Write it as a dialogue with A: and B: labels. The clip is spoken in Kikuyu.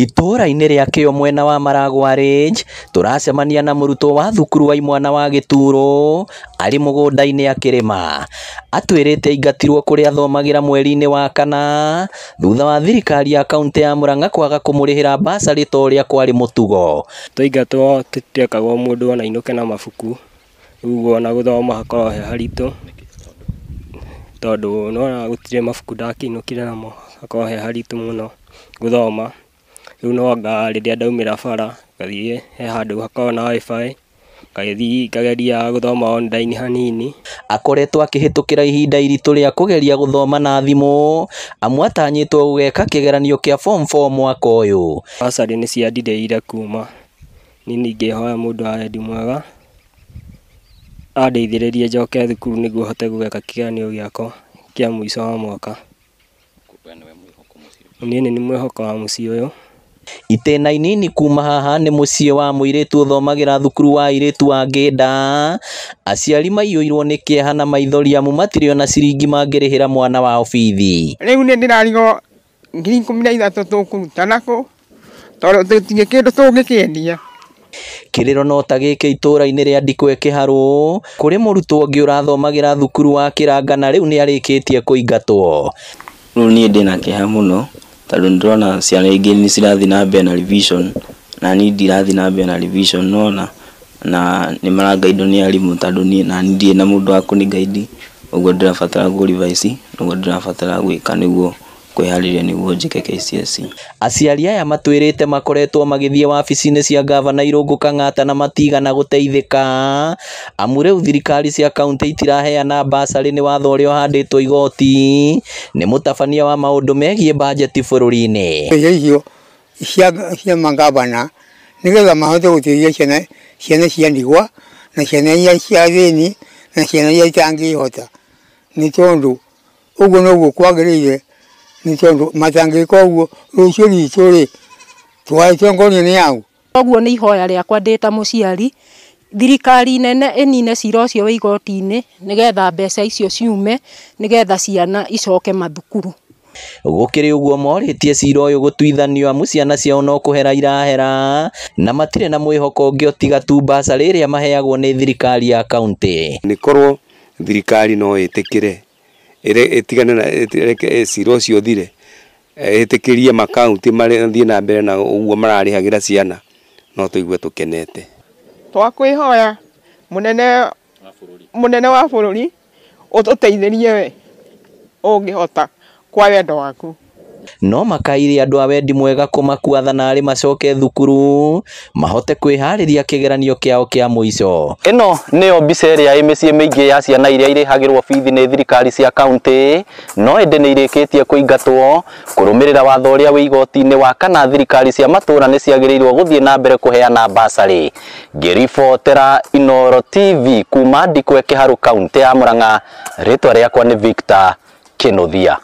A: Itũũra-inĩ rĩa Kĩo mwena wa Maragwa Range tũracemania na mũrutwo wa thukuru wa imwana wa Gĩturo arĩ mũgũnda-inĩ akĩrĩma. Atwĩrĩte aingatirwo kũrĩa athomagĩra mweri-inĩ wa kana thutha wa thirikari ya kaũntĩ ya Murang'a kwaga kũmũrĩhĩra basarĩ ta ũrĩa kwarĩ mũtugo.
B: Twaingatwo tũtirekagwo mũndũ ona ainũke na mabuku, rĩu ona gũthoma hakoragwo he haritũ, tondũ nĩwona gũtirĩ mabuku ndakĩinũkire namo, hakoragwo he haritũ mũno gũthoma. Rĩu no anga rĩrĩa ndaumĩra bara ngathiĩ he handũ hakoragwo na WiFi, ngagĩthiĩ ngageria gũthoma online hanini.
A: Akoretwo akĩhĩtũkĩra ihinda iritũ rĩa kũgeria gũthoma na thimũ amu atanyĩtwo gũgeka kĩgeranio kĩa form 4 mwaka ũyũ.
B: Basarĩ nĩ ciandirĩire kuma, niĩ ningĩhoya mũndũ wa wendi mwega andeithĩrĩrie njoke thukuru nĩguo hote gũgeka kĩgeranio gĩakwa kĩa mũico wa mwaka. Niĩ nĩ niĩ mwĩhoko wa mũciĩ ũyũ.
A: Itĩna inini kuma haha nĩ mũciĩ wa mũirĩtu ũthomagĩra thukuru wa airĩtu wa Ngĩnda. Aciari maiyũirwo nĩ kĩeha na maithori amu matirĩ ona ciringi mangĩrĩhĩra mwana wao bithi.
C: Rĩu nĩ ndĩrarigwo 13,000 tũkũruta nakũ tondũ tũtirĩ kĩndũ tũngĩkĩendia.
A: Kĩrĩro no ta gĩkĩ itũũra-inĩ rĩa Ndikwe Kĩharũ kũrĩ mũrutwo ũngĩ ũrathomagĩra thukuru wa Kĩranga na rĩu nĩarĩkĩtie kũingatwo.
D: Rĩu niĩ ndĩna kĩeha mũno tondũ nĩndĩrona ciana ingĩ nĩ cirathiĩ na mbere na revision na niĩ ndirathiĩ na mbere na revision nĩwona, na nĩ marangaidwo nĩ arimũ tondũ niĩ nani ndirĩ na mũndũ wa kũnĩgaidi, ũguo ndĩrabatara kũ revise, ũguo ndĩrabatara gwĩka nĩguo kwĩharĩria nĩguo njĩke KCSE.
A: Aciari aya matwĩrĩte makoretwo magĩthiĩ wabici-inĩ cia gavana Irũngũ Kang'ata na matigana gũteithĩka amu rĩu thirikari cia kaũntĩ itiraheana basarĩ nĩ watho ũrĩa ũhandĩtwo igoti nĩ mũtabania wa maũndũ megiĩ bajeti bũrũri-inĩ.
E: Mbeca icio cia magavana nĩgetha mahote gũteithia ciana cia ndigwa na ciana iria cia athĩni na ciana iria itangĩhota, nĩ tondũ ũguo noguo kwagĩrĩire, nĩ tondũ matangĩka ũguo rũciũ rwitũ rĩ tũgagĩtongorio nĩ au.
F: Koguo nĩ ihoya rĩakwa ndĩ ta mũciari thirikari nene ĩnine cira ũcio wĩ igoti-inĩ nĩgetha mbeca icio ciume nĩgetha ciana icoke mathukuru.
A: Gũkĩrĩ ũguo morĩtie cira ũyũ gũtuithanio amu ciana ciao no kũhera irahera na matirĩ na mwĩhoko ũngĩ o tiga tu basarĩ ĩrĩa maheagwo nĩ thirikari ya kaũntĩ.
G: Nĩkorwo thirikari no ĩtĩkĩre ĩtigane na ĩreke cira ũcio ũthire, ĩtĩkĩrie makaũntĩ mathiĩ na mbere na ũguo mararĩhagĩra ciana, no tũigue tũkenete.
C: Twakwĩhoya mũnene wa bũrũri ũtũteithĩrie we ũngĩhota kwa wendo waku.
A: No makaire andũ a wendi mwega kũmakua thanarĩ macoke thukuru mahote kwĩharĩria kĩgeranio kĩao kĩa mũico. Ĩno nĩyo mbica ĩrĩa ĩ mĩciĩ mĩingĩ ya ciana iria irĩhagĩrwo bithi nĩ thirikari cia kaũntĩ, no ĩndĩ nĩ irĩkĩtie kũingatwo kũrũmĩrĩra watho ũrĩa wĩ igoti-inĩ wa kana thirikari cia matũũra nĩ ciagĩrĩirwo gũthiĩ na mbere kũheana basarĩ. Ngĩribotera Inooro TV kuma Ndikwe Kĩharũ kaũntĩ ya Murang'a, rĩtwa rĩakwa nĩ Victor Kĩnuthia.